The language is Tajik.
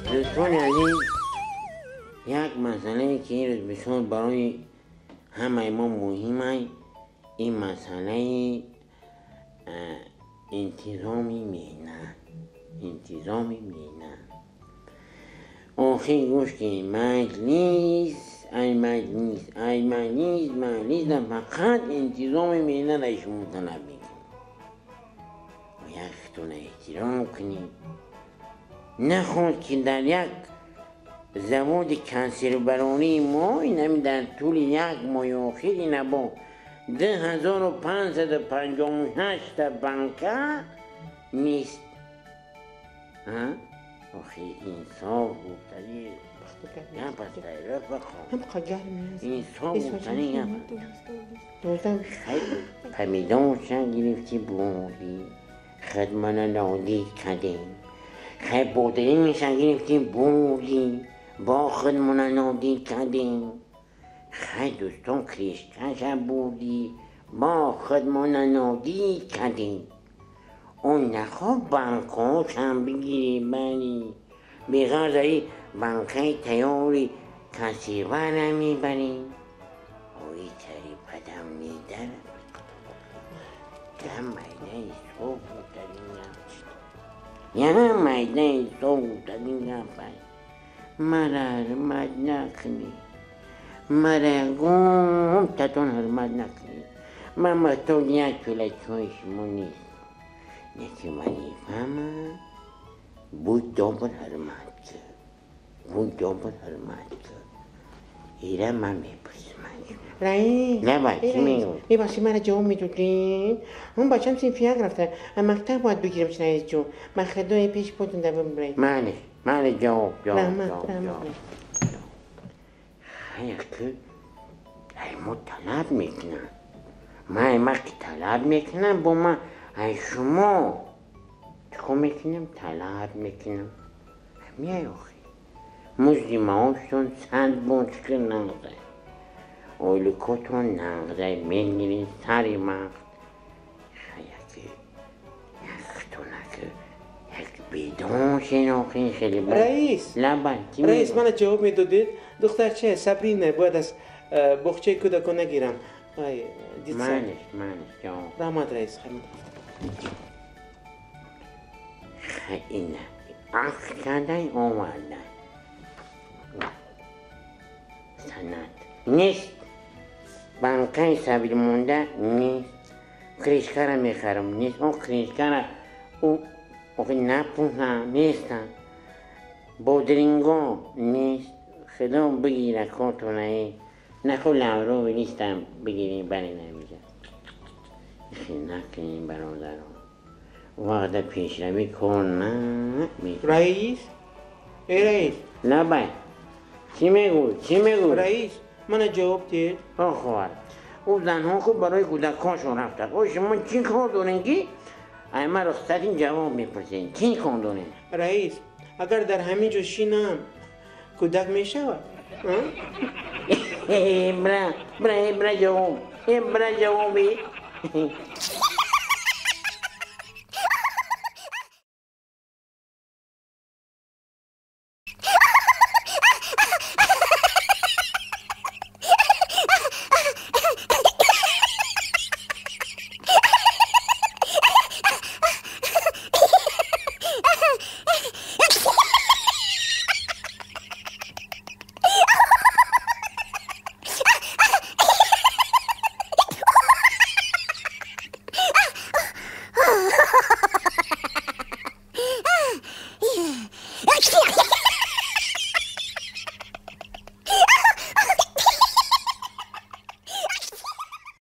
Дӯстони азиз, як масъалае ки ин рӯз бисёр барои ҳамаи мо муҳим ай, ин масъалаи интизоми меҳнат. Интизоми меҳнат. Охир гӯш кунед, маҷлис, ай маҷлис, ай маҷлис, маҷлис фақат интизоми меҳнат аз шумо талаб мекунад. Яктона эҳтиром кунед. Нахоҳад ки дар як заводи консервбаронии мо инами дар тӯли як моҳи охир ина бо 2558 банка нест. Охи инсоф гуфтани гап аст, инсоф гуфтани гап. Помидорша гирифтӣ бурдӣ, хидмана нодид кардем. Хай бодирингша гирифтӣ бурдӣ, бо хидмана нодид кардем. Хай дӯстон, кришкаша бурдӣ, бо хидмана нодид кардем. Он нахоҳ банкҳошам бигирӣ барӣ, беғарз аи банкаи тайёри консервара мебарӣ. Ои тари бадам медарад. Я майдаи соб гуфтагин гап. Я майдаи соб гуфтагин гап. Мара ҳурмат накунед. Мара ягон татон ҳурмат накунед. Ман муҳтоҷи як пиёла чойи шумо нест. Яки вазифама будь добр, ҳурмат кун. Будь добр, ҳурмат кун. Ира ман мепурсам. Раис, Лабай, чӣ мегӯй? Мебахшед, мара ҷавоб медодед? Он бачам синфи як рафта, мактаб бояд бигирам, раис ҷон. Ман худои пеш потон да бибред. Майли, майли, ҷавоб, ҷавоб, Раҳмат, ҷавоб, раҳмат. ҷавоб. Хая ки ай мо талаб мекунам. Ман ай ма ки талаб мекунам, бо ман ай шумо чикор мекунам? Талаб мекунам. Миай охи. Музди маоштон 100 бочка нағзай. Ойликотон нағзай мегиред сари вақт. Хая ки яктона ки як бедошен охи хеле Раис, Лабай, чӣ раис, мегӯй? мана ҷавоб медодед? Духтарча Сабрина бояд аз боғчаи кӯдакон нагирам. Ай, детсад. Майлиш, майлиш, ҷавоб. Раҳмат, раис, хамид. Хай ина акд кардай овардай. Санад нест. Банкаи сабилмонда нест. Кришкара мехарам нест. Он кришкара ӯ охи напӯҳа нестам. Бодиринго нест. Худо бигира кортонаи. Нахо лаврови нистам бигирӣ бари намиҷа. Хел накунем, бародарон. Вақта пешравӣ кор намекунад. Раис, эй раис. Лабай, чӣ мегӯй? Чӣ мегӯй? Раис, мана ҷавоб диҳед. О хоҳар, ӯ занҳо хуб барои кӯдакҳошон рафтанд. О шумо чӣ кор дорем ки ай ман рухсатин ҷавоб мепурсед? Чӣ кор дорем? Раис, агар дар ҳамин ҷо шинам, кӯдак мешавад? Бра, бра, бра ҷавоб. Бра ҷавоби.